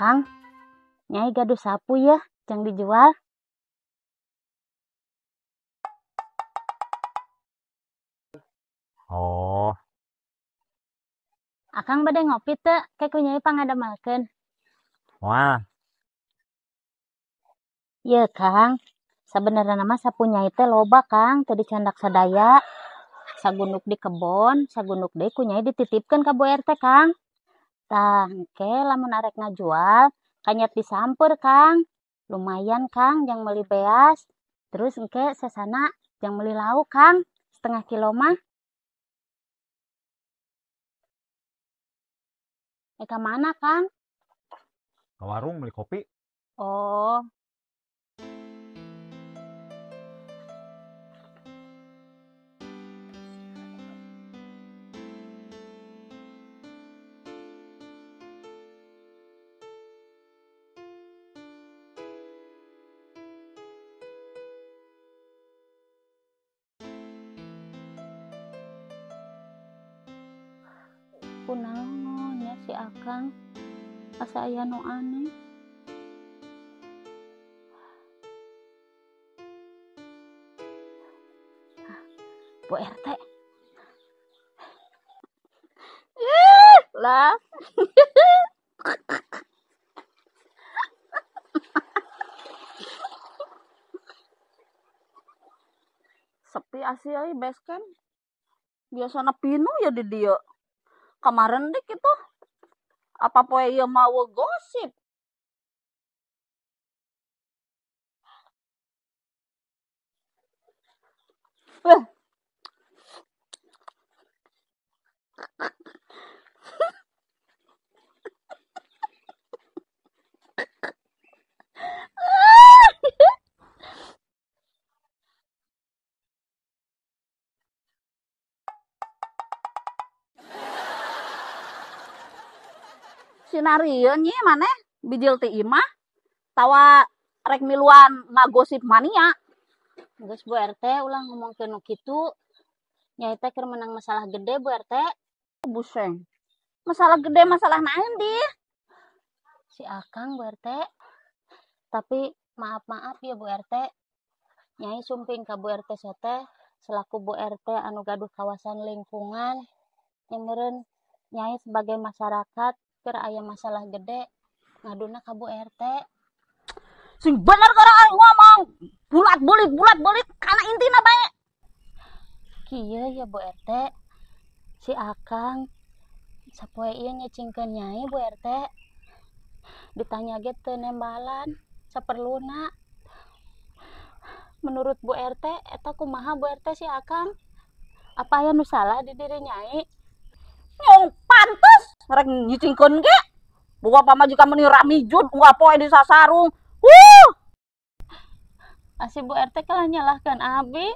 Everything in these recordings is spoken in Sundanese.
Akang, Nyai gaduh sapu ya, jang dijual. Oh. Akang bade ngopi teu, ke ku Nyai pangadamelkeun. Moal. Ieu Kang, sabenerna mah sapu Nyai teh loba Kang, teu dicandak sadaya. Sagunduk di kebon, sagunduk deui ku Nyai dititipkeun ka Bu RT Kang. Tah, engke lamun arek ngajual, kanyat disamper Kang. Lumayan Kang, jang meuli beas. Terus engke sesana jang meuli lauk Kang, setengah kilo mah. Ka mana Kang? Ke warung beli kopi. Oh. Kunaon ya si Akang, asa aya nu aneh. Bu RT. Ih, lah. Sepi asih euy base camp. Biasana pinuh ya di dieu. Kemarin deh gitu. Apa poe ieu mau gosip? Wah. Sinarieun nyi maneh bijil ti imah tawa rek miluan ngagosip mania. Geus Bu RT ulah ngomongkeun nu kitu. Nyai teh keur menang masalah gede Bu RT. Buseng. Masalah gede masalah naon di? Si Akang Bu RT. Tapi maaf-maaf ya Bu RT. Nyai sumping ka Bu RT sote selaku Bu RT anu gaduh kawasan lingkungan. Nyeureun Nyai sebagai masyarakat keur aya masalah gede ngaduna ka Bu RT. Sing bener keur aing ngomong bulat-bulit bulat-bulit kana intina bae. Kieu ya Bu RT. Si Akang sapoe ieu nyecingkeun Nyai Bu RT. Ditanya ge teu nembalan saperluna. Menurut Bu RT eta kumaha Bu RT si Akang? Apa aya nu salah di diri Nyai? Nyong pantes rek nyicingkeun ge. Boga pamajikan meuni ramijud unggal poe di sasarung. Huh. Asih Bu RT kalah nyalahkeun abi.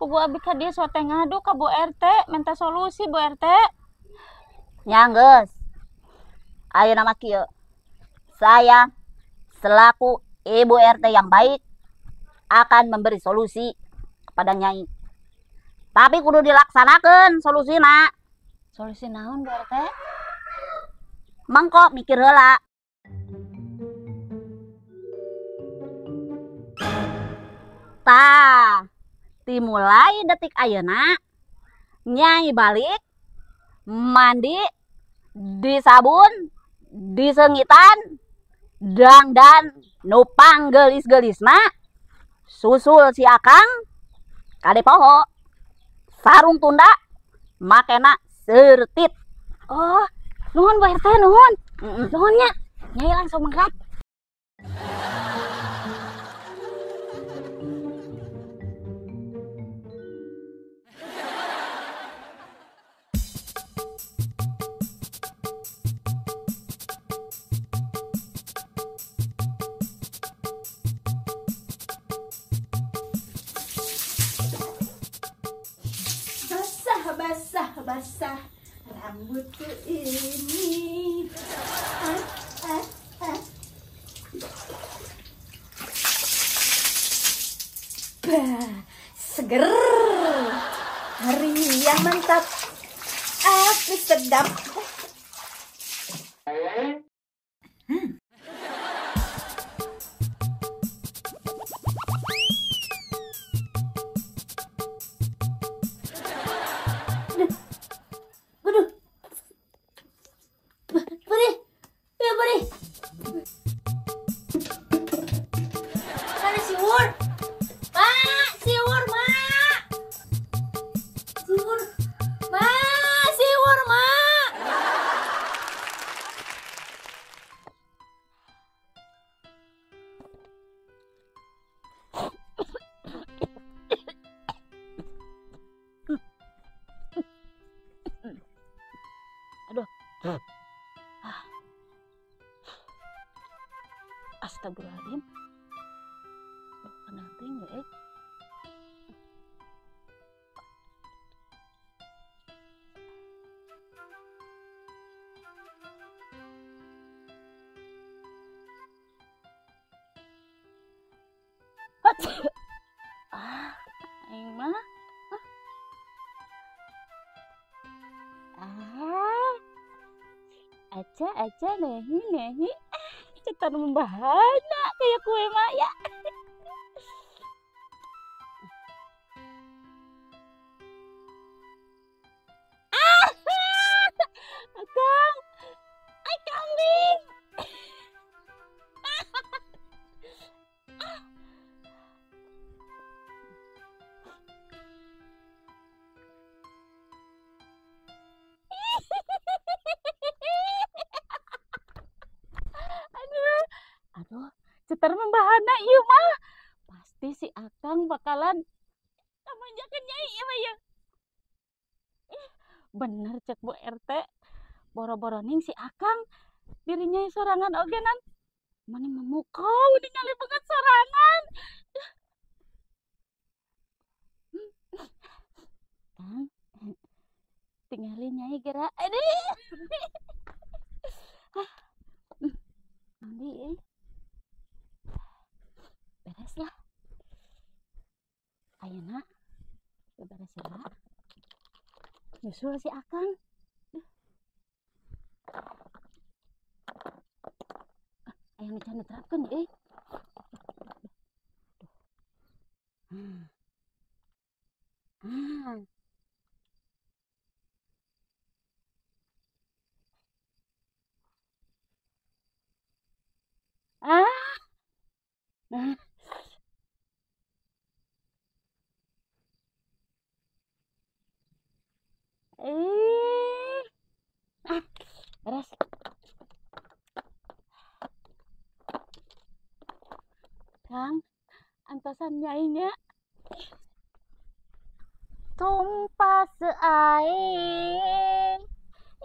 Kubu abi ka dieu sote ngadu ka Bu RT minta solusi Bu RT. Nya geus. Ayeuna mah kieu. Saya selaku Ibu RT yang baik akan memberi solusi kepada Nyai. Tapi kudu dilaksanakeun solusina. Solusi naon Bu RT? Mangko mikir heula. Tah, dimulai detik ayeuna Nyai balik mandi disabun disengitan dangdan nu panggelis-gelisna susul si Akang kade poho sarung tunda makena sertit. Oh, nuhun Bu RT, nuhun. Nuhun nya. Nyai langsung mangkat. Basah, basah, basah rambutku ini. Ah, ah, ah. Bah, seger. Hari yang mantap. Aku sedap. Astagfirullahaladzim. Kenapa ya? Ah, aing mah. Ah. Aja nehi nehi. Cetan membahana kayak kue maya. Ah, akang, ay kambing. Aduh, cetar membahana ieu mah. Pasti si Akang bakalan kamanjakeun nyai ieu mah ya. Bener cek Bu RT. Boro-boro ning si Akang diri nyai sorangan oge nan. Mani memukau ningali banget sorangan. Kang, tingali nyai geura. Aduh. Mandi beres lah. Ayeuna beres lah. Nyusul si Akang. Aya nu can diterapkeun euy. Ah. Ah. Nah. Ah, beres. Kang, antosan nyainya. तुम पास आए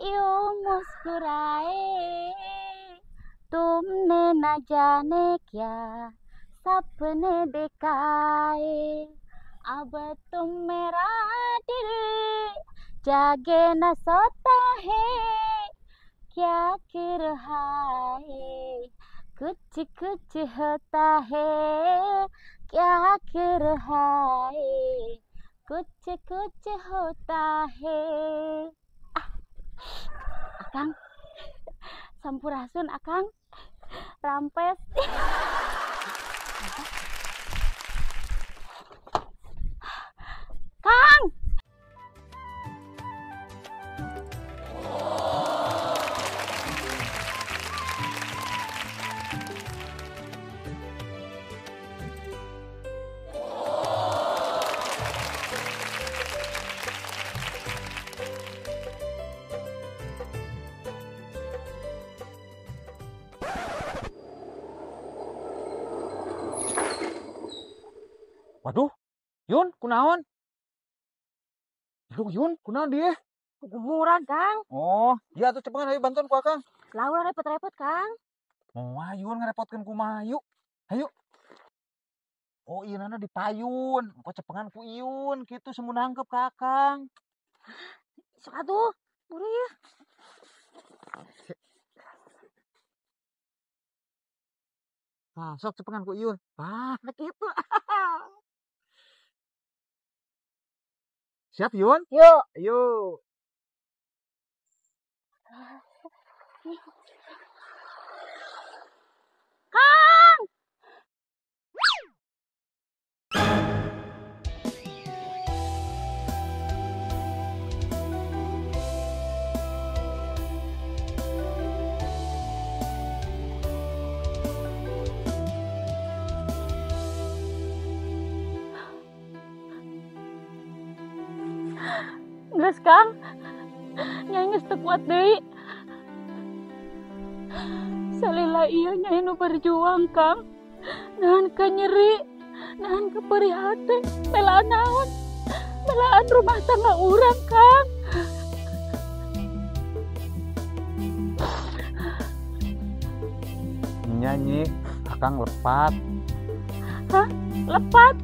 यूं मुस्कुराए, तुमने न जाने क्या सपने दिखाए। अब तुम मेरा दिल जागे न सोता है, क्या कर हाय कुछ कुछ होता है, क्या कर हाय कुछ कुछ होता है. Ah, Akang, sampurasun Akang, rampes. Kang. Waduh, Yun, kunaon? Aduh, Yun, kunaon dia? Murah, Kang. Oh, iya tuh cepengan ayo bantuan ku Akang. Lah ulah repot-repot, Kang. Moal Yun ngerepotkeun kumaha yuk. Ayo. Oh, iya nana dipayun. Engko cepengan ku Yun kitu semu nangkep ka Akang. Sok atuh, buru ya. Nah, sok cepengan ku Yun. Ah, kitu. Siap Yun? Yuk. Ayo. Kang. Geus Kang, nyai geus teu kuat deui. Salila ieu nyai nu berjuang Kang. Nahan ka nyeri, nahan ka perih hate, melaan naon? Melaan rumah tangga urang Kang. Nyanyi, Akang lepat. Hah? Lepat?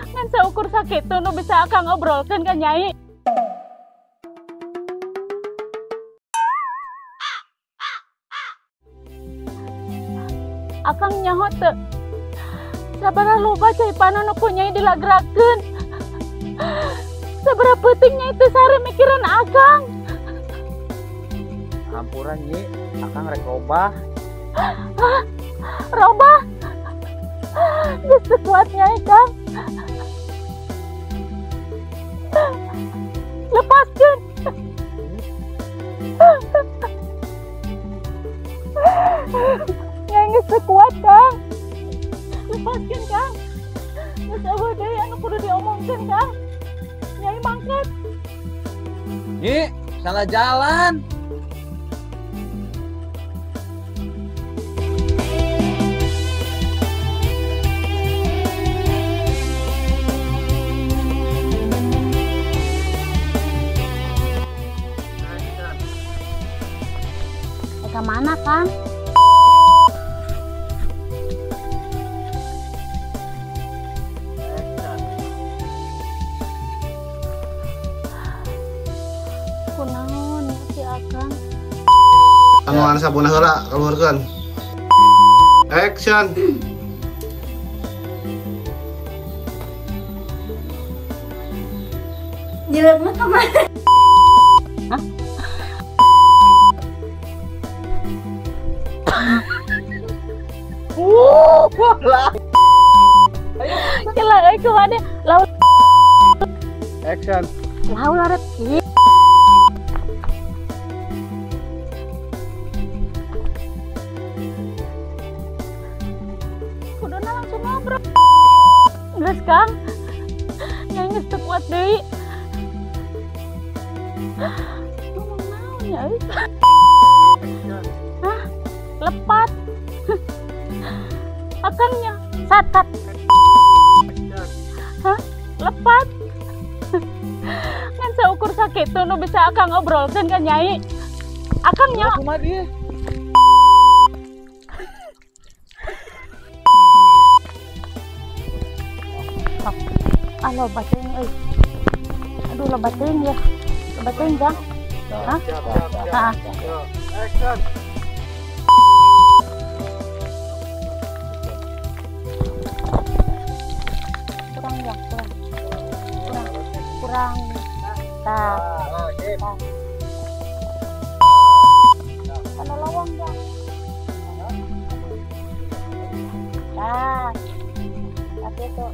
Ngan saukur sakitu nu bisa akang obrolkeun ka Nyai. Akang nyaho teu? Sabaraha loba cai panon nu ku Nyai dilagrakeun. Sabaraha peuting Nyai teu sare mikiran akang. Hampura Nyi, akang rek robah. Hah? Robah? Geus teu kuat Nyai, Kang. Lepaskeun. Nyai geus teu kuat, Kang. Lepaskeun, Kang. Geus eueuh deui anu kudu diomongkeun, Kang. Nyai mangkat. Nyi, salah jalan. Ke mana, Kang? Kunaon si Akang? Anu sabuna heula kaluhurkeun. Action. Jelekna ka mana? Hah? Lah. Kela euy kumaha lau. Action. Lau laret. Kuduna langsung ngobrol. Geus, Kang. Nyai geus teu kuat deui. Ngomong naon ya euy? Hah? Lepat. Akangnya satat. Hah? Lepat. Ngan saukur sakitu nu bisa akang obrolkeun ka Nyai. Akangnya kumaha dia? Ah, loba teuing euy. Aduh, loba teuing ya. Loba teuing, Kang. Hah? Heeh. Action. Kurang ya, kurang. Kurang. Kurang. Tah. Tah. Kana lawang, Kang. Tah. Tapi itu.